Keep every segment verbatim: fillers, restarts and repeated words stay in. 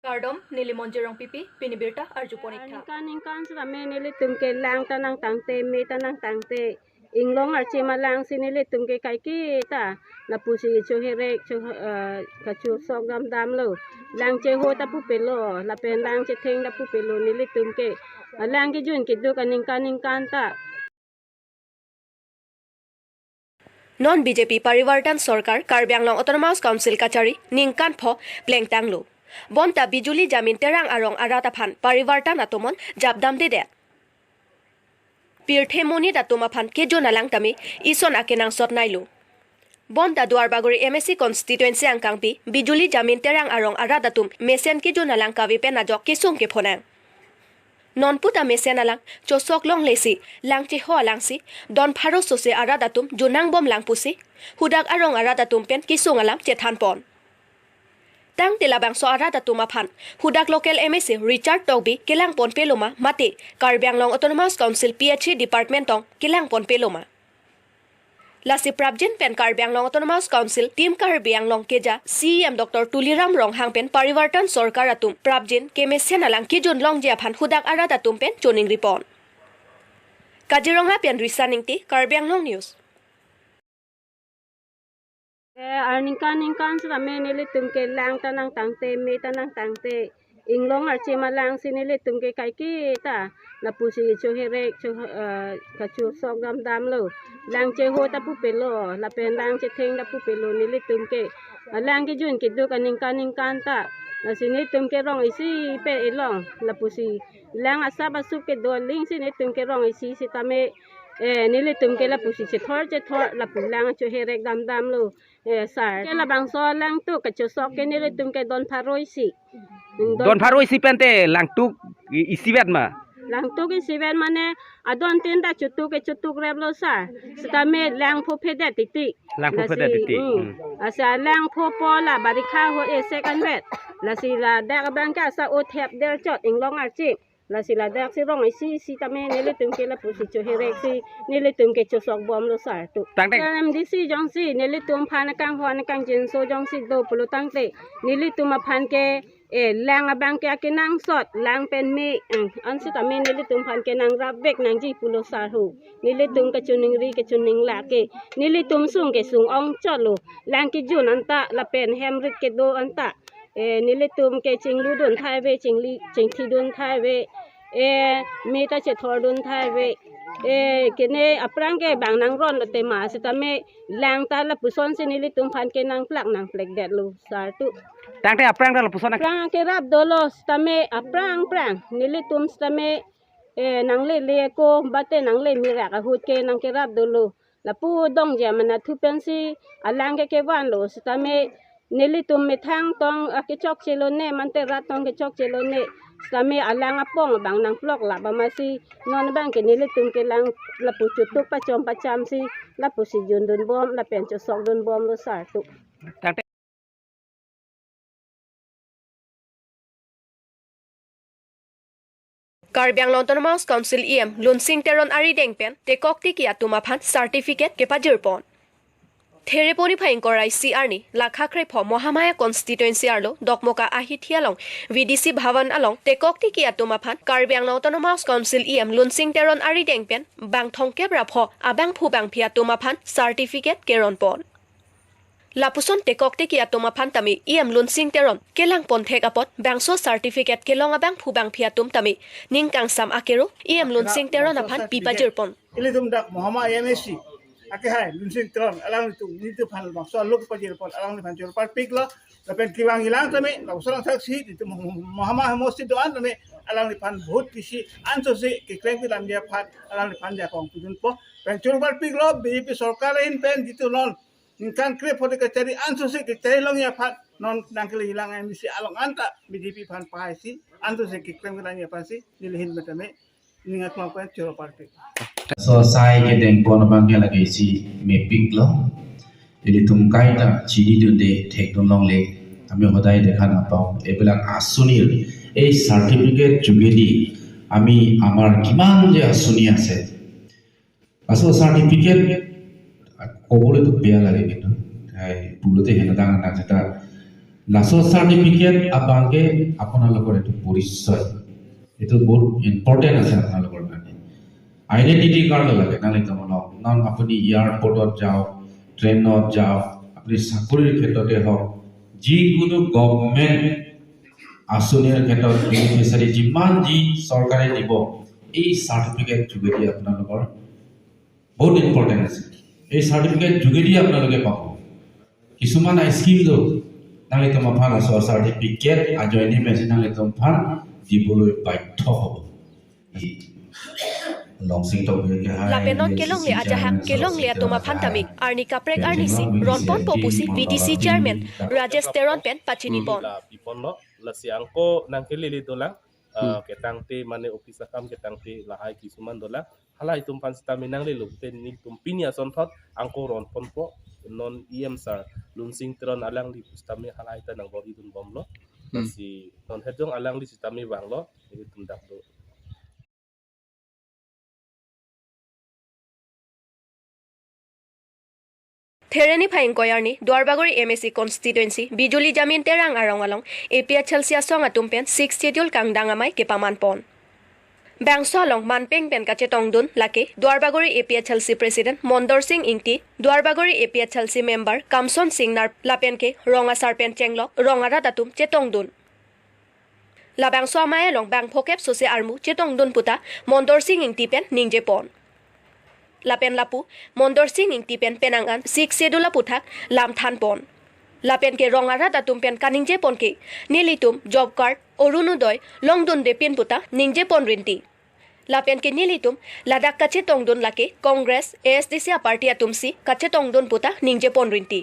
Kardom, neli Monjir Rongpipi, pini birta arjupon ik tha. Ningkan ningkan sitame nelitum ke lang ta nangtangte, me ta nangtangte. Inglong archim alang si nelitum ke kaiketa lapusi choherek, cho, eh, kachosok damdamlo. Lang cheho ta pupelo, lapen lang chetheng ta pupelo nelitum ke. Alang kejun keduk aningkan ningkan ta. Non B J P Parivartan Sorkar Karbi Anglong Autonomous Council kachari ningkan pho plengtanglo. Bonta Bijuli Jamin Terang arong arat aphan Parivartan atomon japdamdedet. Pirthe monit atum aphan kejun alang tame ison akenangsot nailo. Bonta Duarbagori M A C constituency angkangpi Bijuli Jamin Terang arong arat atum mesen kejun alang kave pen ajok kesung kephonang. Non puta mesen alang chosok longlesi, lang cheho alang si, don pharo sose arat atum junangbomlang pusi, hudak arong arat atum pen kesung alam chethanpon. Tangte labangso arat atum aphan hudak local M A C Richard Tokbi kelangponpeloma mate Karbi Anglong Autonomous Council P H E department tong kelangponpeloma. Lasi prapjin pen Karbi Anglong Autonomous Council Team Karbi Anglong keja C E M Doctor Tuliram Ronghang pen Parivartan Sorkar atum prapjin kemesen alang kejun longji aphan hudak arat atum pen choningripon. Kaziranga pen Risa Ingti, Karbi Anglong News. Eh, aningkan ningkan sitame nelitum ke lang ta nangtangte, me ta nangtangte. Inglong archim alang si nelitum ke kaiketa lapusi choherek, cho, eh, kachosok damdamlo. Lang cheho ta pupelo, lapen lang chetheng ta pupelo nelitum ke. Alang kejun keduk aningkan ningkan ta. Lasi nelitum ke rong isi pe elong lapusi. Lang asap asup kedo aling si nelitum ke rong isi sitame, eh, nelitum ke lapusi chethor chethor lapu lang choherek damdamlo. Eh, sir. Ke labangso lang tu kachosok ke nelitum ke don pharo isi. Hmm, don pharo isi pen te lang tuk i-, isivet ma? Lang tuk isivet mane adon tin ta chotuk ke chotukreplo, sir. Sitame lang phophedet titi. Lang phophedet titi. Hmm. Hmm. Asa lang phopo la barikha ho esek anvet. Lasi ladak abang ke asa othep derchot inglong archim. Lasi ladak si rong isi isi tame nelitum ke lapusi choherek si nelitum ke chosokbomlo, sir, tu. Tangte. M D C jongsi nelitum aphan akanghon akangjinso jongsi do pulo tangte nelitum aphan ke, eh, lang abang ke akenangsot, lang pen me, eh, ansi tame nelitum aphan ke nangrapvek nangji pulo, sir, ho. Nelitum kachiningri kachininglake nelitum sung ke sung ongchotlo. Lang kejun anta lapen hem rit kedo anta. Eh, nelitum ke chingludun thai ave, chingli, chingthidun thai ave. Eh, me ta chethordun thai ave. Eh, kene aphrang ke bang nangronlo tema sitame lang ta lapuson si nelitum aphan ke nangplak nangplekdetlo, sir, tu. Tangte aphrang ta lapuson. Aphrang kerap dolo sitame aphrang aphrang nelitum sitame, eh, nanglele ako bate nangle mirak ahut ke nangkerap dolo. Lapu dongja manathu pensi alang ke kevanlo sitame nelitum methang tong akechokche lone, mante rat tong kechokche lone, sitame alang apong abang nangplok lap amatsi non abang ke nelitum ke lang lapu chotuk pachom pachamsi lapusi jundunbom lapen chosokdunbomlo, sir, tu. Karbi Anglong Autonomous Council E M Lunsing Teron arideng pen tekok tiki atum aphan certificate kepajirpon. Thereponi phai ingkoi ra isi arni, lakha krepho Mahamaya constituency arlo Dokmoka ahithi along V D C Bhavan along tekok tiki atum aphan Karbi Anglong Autonomous Council E M Lunsing Teron arideng pen bang thomkep ra pho abangphu bangphi atum aphan certificate keronpon. Lapuson tekok tiki atum aphan tame E M Lunsing Teron kelangpon thek apot bangso certificate kelong abangphu bangphi atum tame ning kangsam akero E M Lunsing Teron aphan pipajirpon. Ilitum dak Mahamaya M A C akehai Lunsing Teron alanglitum nelitum aphan bangso alok pajirpon, alangliphan choro parpiklo. Lapen kevang ilang tame lapuson thak si itum Mahamaya homosti do-an tame alangliphan vote pisi ansose keklem kedamji aphan alangliphan jakong pidunpo. Pen choro parpiklo B J P sorkar ahin pen jitu non ningkan krepho de kachari ansose kachari longji aphan non nangkele ilang M D C along anta B J P aphan pahai si ansose keklem kedamji aphan si neli ahin pen tame ning atma pen choro parpik. So sai kedengpon abang ke lake isi mepiklo. Ilitum kaita chinidunde thekdun longle, আমি সদায় দেখা নাপাওঁ। এইবিলাক আঁচনিৰ এই চাৰ্টিফিকেট যোগেদি আমি আমাৰ কিমান যে আঁচনি আছে, আচলতে চাৰ্টিফিকেট ক'বলৈতো বেয়া লাগে, কিন্তু এই ভুলতে সেনেকা নাথাকে। Laso চাৰ্টিফিকেট abang ke আপোনালোকৰ এইটো পৰিচয়, এইটো বহুত ইম্পৰ্টেণ্ট আছে আপোনালোকৰ কাৰণে। আইডেণ্টিটি কাৰ্ড লাগে, নালিতো মনো, non আপুনি এয়াৰপৰ্টত যাওক, ট্ৰেইনত যাওক, আপুনি চাকৰিৰ ক্ষেত্ৰতে হওক, যিকোনো গভৰ্ণমেণ্ট আঁচনিৰ ক্ষেত্ৰত বেনিফিচিয়াৰী যিমান যি চৰকাৰে দিব, এই চাৰ্টিফিকেট যোগেদি আপোনালোকৰ বহুত ইম্পৰ্টেণ্ট আছে। এই চাৰ্টিফিকেট যোগেদি আপোনালোকে পাব। কিছুমান স্কিম তো নালিতো aphan laso certificate ajoine pensi nanglitum aphan দিবলৈ বাধ্য হ'ব। Longsing Tokbi ke hai, lapen non A I C C kelongle ajahak chairman, kelongle atum aphan tame arni kaprek arnisi ronponpo pusi V D C chairman Rajesh Teron pen pachinipon. La piponlo, lasi angko nangkelele dolang, eh, ketangte mane office akam ketangte lahai kisuman dolang. Halahai atum aphan sitame nanglelo pute nelitum pini asonthot angko ronponpo, non E M sir Longsing Teron alangli pusitame halahai ta nangbor-idunbomlo. Hmm. Lasi non hetjong alangli sitame vanglo, nelitum dak do. Thereni phai ingkoi arni Duarbagori M A C constituency Bijuli Jamin Terang arong along A P H L C asong atum pen Sixth Schedule kangdang amei kepamanpon. Bangso along manpeng pen kachetongdun lake Duarbagori A P H L C President Mondorsing Ingti, Duarbagori A P H L C member Kamson Singnar lapen ke rong asar pen chenglok rong arat atum chetongdun. Labangso amei along bang phokep sose armu chetongdun puta Mondorsing Ingti pen ningjepon. Lapen lapu Mondorsing Ingti pen penang an Sixth Schedule aputhak lam thanpon. Lapen ke rong arat atum pen kaningjepon ke nelitum job card, Orunodoi longdunde pin puta ningjepon rinti. Lapen ke nelitum ladak kachetongdun lake Congress, A S D C aparty atumsi kachetongdun puta ningjepon rinti.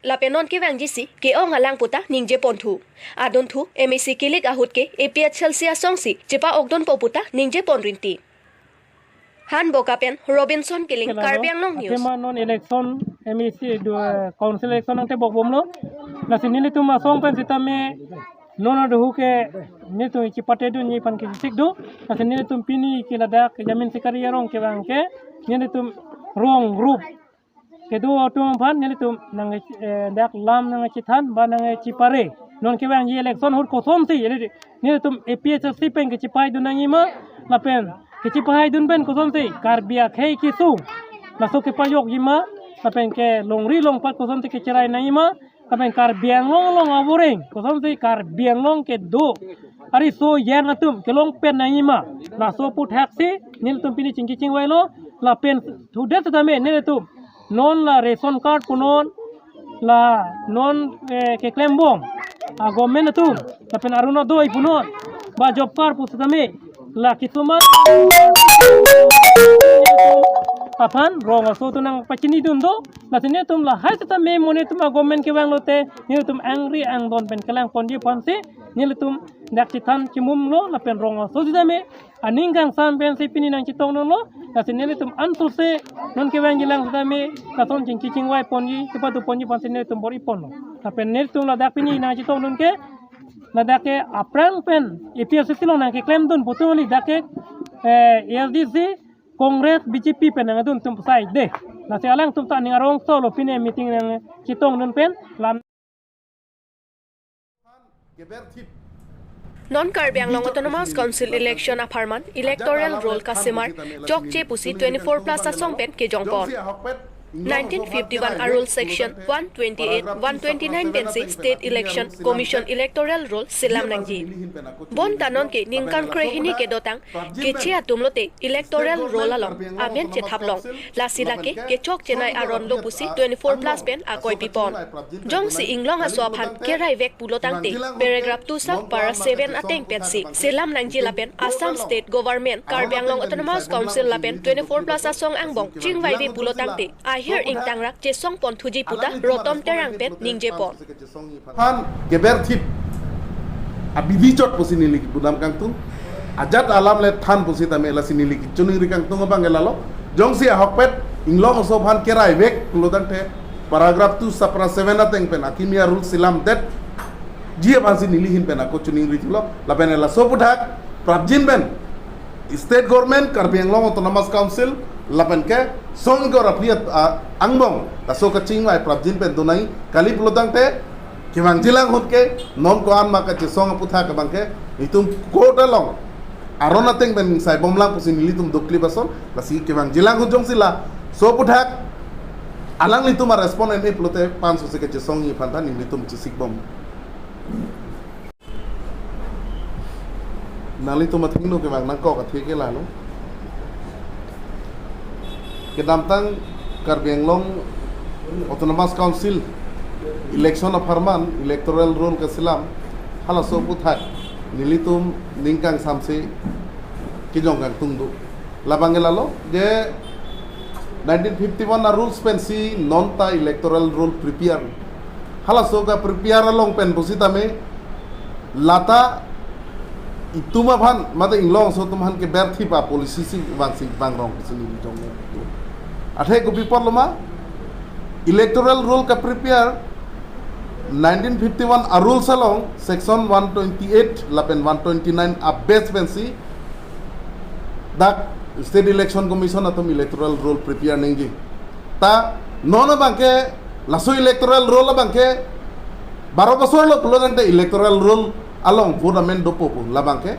Lapen non kevangji si ke-ong alang puta ningjeponthu. Adunthu M A C kilik ahut ke A P H L C asongsi chepa-okdunpo puta ningjepon rinti. Hanboka pen Robinson Killing, Karbi Anglong News. Athema non election M A C do, eh, council election nangtebokbomlo. Lasi nelitum asong pen sitame non aduhu ke nelitum chipatedunji aphan kechikdo. Lasi nelitum pini ke ladak Jamin Sikari arong kevang ke nelitum rong group kedo atum aphan nelitum nang, eh, dak lam nangchethan ba nangchepare. Non kevangji election ahut kosonsi nelitum A P H L C pen kechipahai dun nangjima lapen kechipahai dun pen kosonsi Karbi akhei kesung laso kepajokjima lapen ke longri longpat kosonsi kecherai nangjima lapen Karbi Anglong along avoreng kosonsi Karbi Anglong kedo ariso yang atum kelong pen nangjima, laso aputhaksi nelitum pini chingki chingvailo. Lapen thudet tame nelitum non la ration card punon, la non, eh, keklembom a government atum, lapen Orunodoi punon, ba job card pusitame, la kisuman aphan rong aso atum nangpachinidun do. Lasi nelitum lahai sitame mo nelitum a government kevang lote nelitum angri angdon pen kelangponji aphansi nelitum dak chethan chimumlo. Lapen rong aso sitame aning kangsam pensi pini nangchetongdunlo. Lasi nelitum ansose non kevangji lang sitame lason chingki chingvaiponji, chepatuponji aphansi nelitum bor-iponlo. Lapen nelitum ladak pini nangchetongdun ke ladak ke aphrang pen A P H L C along nangkeklemdun putu kali, dak ke, eh, A S D C, Congress, B J P pen nangdun atum side de. Lasi alangtum ta aning arongso lo pini meeting nangchetongdun pen lam. Non Karbi Anglong Autonomous Council election apharman electoral roll kasemar chokche pusi twenty-four plus asong pen kejongpon. Nineteen fifty-one a-rule section one twenty-eight, one twenty-nine pensi State Election Commission electoral roll selam nangji. Bonta non ke ningkan krehini kedotang keche atum lote electoral roll along amen chethap long. Lasi lake kechokchenei aron lo pusi twenty-four plus pen akoi pipon. Jongsi inglong aso aphan keraivek pulo tangte paragraph two sub para seven ateng pensi selam nangji lapen Assam State Government, Karbi Anglong Autonomous Council lapen twenty-four plus asong angbong chingvaive pulo tangte ahir ingtangrak chesongponthuji puta Rotom Terang pen ningjepon. Aphan keber thip abidi chot pusi neli kebudam kangtung. Ajat alam le than pusitame lasi neli kechiningri kangtung abang ke lalo. Jongsi ahokpet inglong aso aphan keraivek pulo tangte paragraph two sub para seven ateng pen akimi a-rule selamdetji aphansi neli ahin pen ako chiningri thulo. Lapen laso aputhak prapjin pen State Government, Karbi Anglong Autonomous Council lapen ke song ingkoi ra phli at, a, angbong laso kachingvai prapjin pen donai kali pulo tangte Kevangjilang ahut ke non ko-an ma kachesong aputhak abang ke itum court along aron ateng pen ningsai bomlang pusi nelitum dokli bason, lasi kevangjilang ahut jongsi laso aputhak alanglitum a-respond en-e pulote panso si kachesongji aphan ta nelitum chesik bom. Nanglitum athengno kevang nangkok athe ke lalo. Kedamtang Karbi Anglong Autonomous Council election apharman electoral roll kaselam, halaso aputhak nelitum ning kangsamse kejong kangtung do. Labang ke lalo je nineteen fifty-one a-rules pensi non ta electoral roll prepare. Halaso kaprepare along pen pusitame lata itum aphan mate inglongso atum aphan keberthi pa policy si vangsi vangrong pusi neli jong. Athe kopi apotlo ma electoral roll kaprepare nineteen fifty-one a-rules along section one twenty-eight lapen one twenty-nine a-base pensi dak State Election Commission atum electoral roll prepare nangji. Ta non abang ke laso electoral roll abang ke baro bosor lo pulo tangte electoral roll along vote amen dopo pu labang ke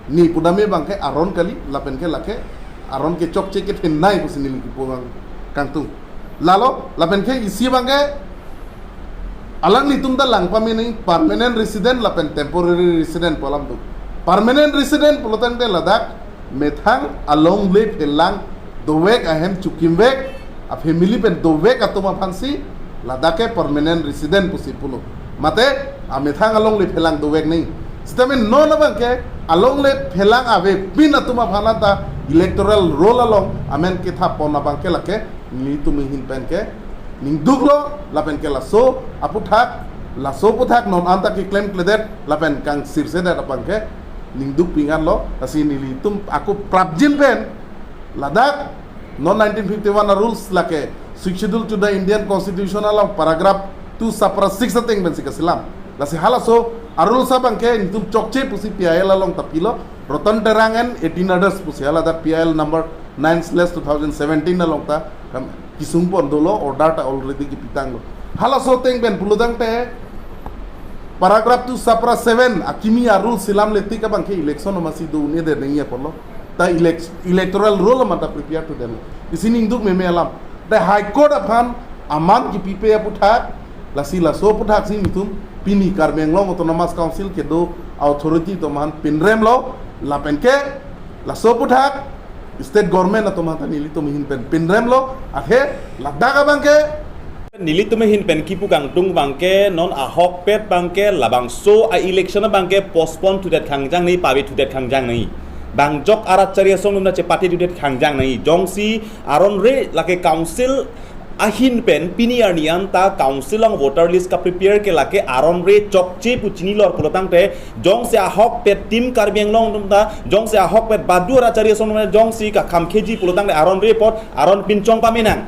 ni pudame abang ke aron kali lapen ke lake aron ke chokche kethenei pusi neli kipu abang kangtung. Lalo lapen ke isi abang ke alanglitum ta lang pame nangji permanent resident lapen temporary resident pu alam do. Permanent resident pulo tangte ladak methang alongle phelang dovek ahem chukimvek a-family pen dovek atum aphansi ladak ke permanent resident pusi pulo. Mate amethang alongle phelang dovek nangji. Sitame non abang ke alongle phelang avepin atum aphan ta electoral roll along amen kethap pon abang ke lake nelitum ahin pen ke ningduklo lapen ke laso aputhak, laso aputhak non anta keklemkledet lapen kangsirsedet abang ke ningduk pinganlo. Lasi nelitum ako prapjin pen ladak non nineteen fifty-one a-rules lake Sixth Schedule to the Indian Constitution along paragraph two supra six ateng pensi kaselam. Lasi halaso a-rules abang ke nelitum chokche pusi P I L along ta pilo. Ratan Terang and eighteen others pusi haladak P I L number nine slash two thousand seventeen along ta kam kisung pon dolo, order ta already kipitanglo. Halaso ateng pen pulo tangte paragraph two supra seven akimi a-rule selamle tik abang ke election amatsi do un-edet nangji apotlo. Ta elect electoral roll amat ta prepare to dem. Isi ningduk meme alam. Ta High Court aphan aman kipipe aputhak, lasi laso aputhak si nelitum pini Karbi Anglong Autonomous Council kedo authority atum aphan pinremlo lapen ke laso aputhak state government atum aphan ta nelitum ahin pen pinremlo. Athe ladak abang ke nelitum ahin pen kipu kangtung abang ke non ahokpet abang ke labangso a-election abang ke postpone thudet khangjang nangji, pave thudet khangjang nangji. Bangjok arat chari asong atum ta chepate thudet khangjang nangji. Jongsi aronre lake council ahin pen pini arni anta council along voter list kaprepare ke lake aronre chokche pu chinilo pulo tangte jongsi ahokpet Team Karbi Anglong atum ta, jongsi ahokpet badu arat chari asong atum ta jongsi kakhamkheji pulo tangte aronre apot aron pinchong pame nang.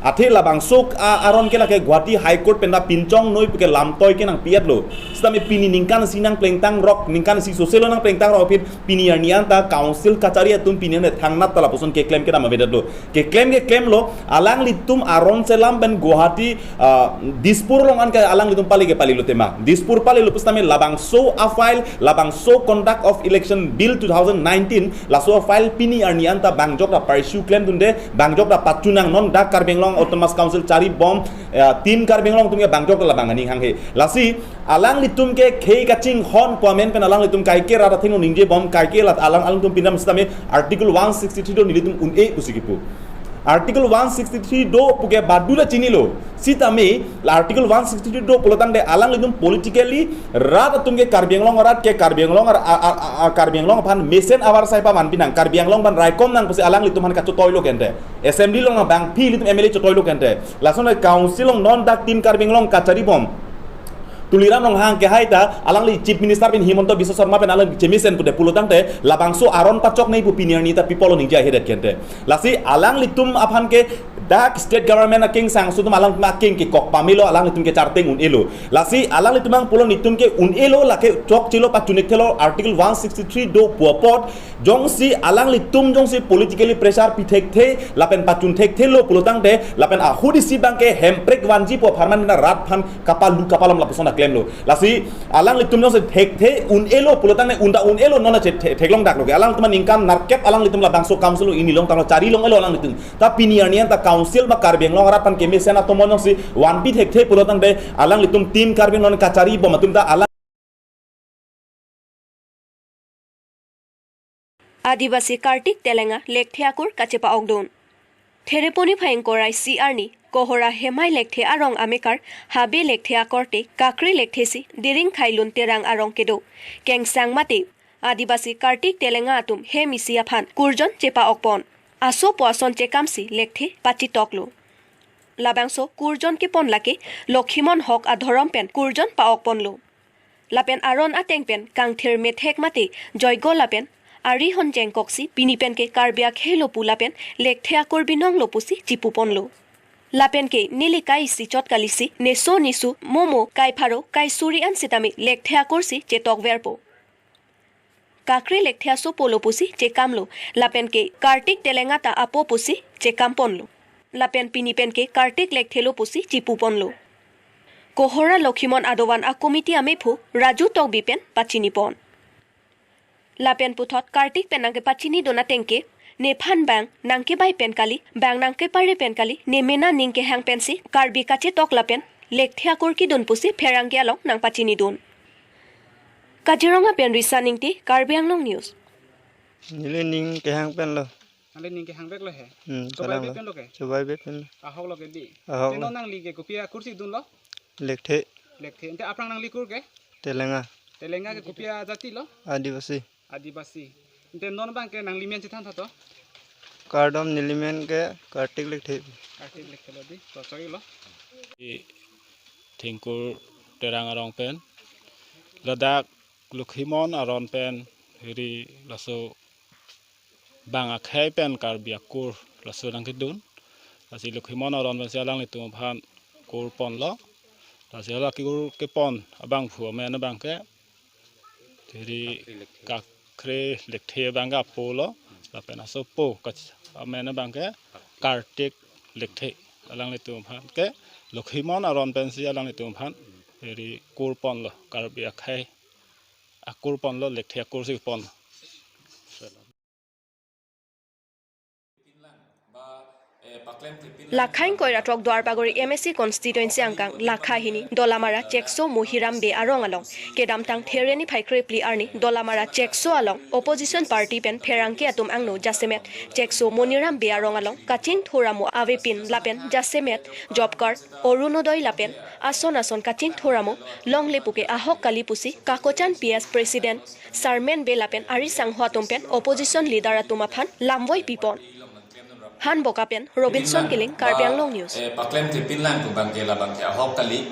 Athe labangso a-, aron ke lake Guwahati High Court pen ta pinchongnoi puke lamtoi ke nangpi-etlo. Sitame pini ningkan isi nangplengtangrok, ningkan isi soselo nangplengtangrok aphi pini arni anta council kachari atum pini arni thangnat ta lapuson keklem kedam avedetlo. Keklem keklemlo, alanglitum aron selam pen Guwahati, ah, Dispur along an ke alanglitum pale ke palelo tema. Dispur palelo pusitame labangso a-file, labangso Conduct of Election Bill two thousand nineteen, laso a-file pini arni anta bangjok ta pursue klemdunde, bangjok ta pachunang non dak Karbi Anglong Autonomous Council chari bom, eh, Team Karbi Anglong atum ke bangjok ta labang aning hanghe. Lasi alanglitum ke khei kachinghon pu amen pen alanglitum kaike rat athengno ningje bom, kaike lat alang alangtum pinam sitame Article one sixty-three do nelitum un-e pusi kipu. Article one sixty-three do puke badu ta chinilo. Sitame la Article one sixty-three do pulo tangte alanglitum politically rat atum ke Karbi Anglong arat ke Karbi Anglong ar-, a, a, a, a, Karbi Anglong aphan mesen avarsai paman pinang, Karbi Anglong aphan raikom nang pusi alanglitum aphan kachotoilo kente. Assembly along abangpi ilitum M L A chotoilo kente. Lason council along non dak Team Karbi Anglong kachari bom. Tuliram Ronghang ke hai ta alangli Chief Minister pen Himanta Biswa Sarma pen alangli chemesen pude pulo tangte labangso aron pachok nangji pu pini arni ta pi apotlo ningje ahedet kente. Lasi alanglitum aphan ke Dak state government aking sang sudum alang aking kekok pamelo, alanglitum ke charteng un-elo. Lasi alanglitum ang pulo nelitum ke un-elo, lake chokchelo pachun-ik thelo, Article one sixty-three do pu apot, jongsi alanglitum jongsi politically pressure pi thekthe lapen pachun thekthelo pulotangte, lapen ahut isi abangke hemprek vanjipo apharman na rat aphan kapalu kapalom lapuson aklemlo. Lasi alanglitum jongsi thekthe un-elo pulotangte, un ta un-elo, non ache the-, theklong daklo ke. Alangtum aningkan nerkep alanglitum labangso council lo, ini longtanglo, chari long-elo alanglitum. Ta pini arni an ta council ma Karbi Anglong arat aphan kemesen atomon jongsi vanpi thekthe pulotangte, alanglitum Team Karbi Anglong kachari bom atum ta alang Adivasi Kartik Telenga lekthe akur kachepa-okdun. Thereponi phai ingkoi ra isi arni Kohora Hemai lekthe arong amekar Habe lekthe akorte Kakre lekthe si Diring Khailun Terang arong kedo kengsang mate Adivasi Kartik Telenga atum hem isi aphan kurjon chepa-okpon. Asopo ason chekamsi lekthe pachitoklo. Labangso kurjon kepon lake Lokhimon Hok adhorom pen kurjon pa-okponlo. Lapen aron ateng pen kangthir methek mate joigo lapen arihon jengkoksi pini pen ke Karbi akhei lo pu lapen lekthe akur binong lo pusi chipuponlo. Lapen ke neli kai isi chot kalisi neso nisu momo kai pharo kai suri an sitame lekthe akursi chetokverpo. Kakre lekthe asopo lo pusi chekamlo, lapen ke Kartik Telenga ta apo pusi chekamponlo. Lapen pini pen ke Kartik lekthe lo pusi chipuponlo. Kohora Lokhimon adovan a-committee amephu Raju Tokbi pen pachinipon. Lapen puthot Kartik pen nangkepachinidun ateng ke, nephan bang nangkebai pen kali, bang nangkepare pen kali, nemena ning kehang pensi Karbi kachetok lapen lekthe akur kidun pusi pherangke along nangpachinidun. Kaziranga pen Risa Ingti, Karbi Anglong News. Neli ning kehang penlo. Nangli ning kehang veklo he. Hmm, chobai kehang vek lo. Penlo ke? Chobai vek penlo. Ahok lo ke di. Ahok lo. Te non nangli ke kopi akur si dunlo? Lekthe. Lekthe. Ante aphrang nangli kur ke? Telenga. Telenga ke kopi ajati lo? Adivasi. Adivasi. Ante non abangke nangli men chethan tha to? Kardom, neli men ke Kartik lekthe. Kartik lekthe lo di. To choi lo. I Thingkur Terang arong pen. Ladak Lokhimon aron pen ri laso bang akhei pen Karbi akur laso nangkedun. Lasi Lokhimon aron pensi alanglitum aphan kurponlo. Lasi hala kur kepon abangphu amen abangke, ri Kakre lekthe abangke apo lo. Lapen asopo kach-, amen abangke Kartik lekthe. Alanglitum aphan ke Lokhimon aron pensi alanglitum aphan ri kurponlo, Karbi akhei akur ponlo, lekthe akur si pon. Lakha ingkoi ra throk Duarbagori M A C constituency angkang lakha hini Dolamara Chekso Mohiram Bey arong along kedamtang Thereni phai krephli arni Dolamara Chekso along opposition party pen pherangke atum angno jasemet Chekso Mohiram Bey arong along kachingthur amo avepin lapen jasemet job card, Orunodoi lapen ason ason kachingthur amo longle puke ahok kali pusi Kakochan P S president Sarmen Bey lapen ari sangho atum pen opposition leader atum aphan lamvoi pipon. Hanboka pen Robinson Killing, Karbi Anglong News. Eh, paklem kepin lang pu abangke labangke ahok kali.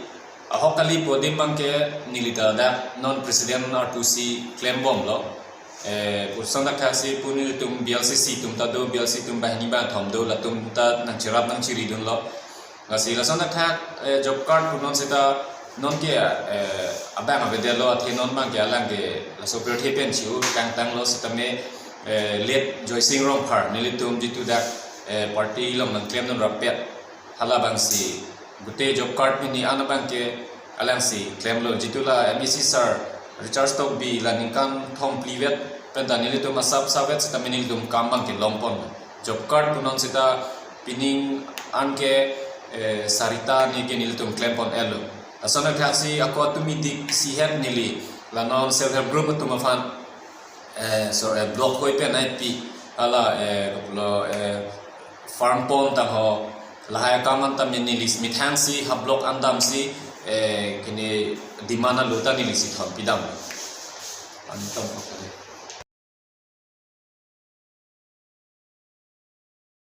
Ahok kali pu adim abangke neli ta dak non president arpu si klembomlo. Eh, pusong dak thaksi pu nelitum B L C C atum ta do, B L C atum banghini bangkethom do, latum ta nangcherap nangchiridunlo. Lasi lason athak, eh, job card pu non seta non ke, eh, abang avedetlo, athe non abangke alang ke laso pirthe pen chiu tangtanglo sitame, eh, late Joysing Rongphar nelitum jitu dak, eh, party along nangklemdun rappet, hala abangsi gute job card pini an abangke alangsi klemlo, jitu la M A C sir Richard Tokbi la ningkan thomphli vet pen ta nelitum asap savet sitame nelitum kam abangke longpon. Job card pu non seta pining an ke, eh, sarita ni ke nelitum klempon-etlo. Lason athaksi ako atum idik sihet neli la non self help group atum aphan, eh, so, eh, block hoi pen nangpi hala, eh, lo, eh, farm pon ta ho lahai akam an ta neli methang si ha block an damsi, eh, kini demand alo ta neli si thon pidam. Antam.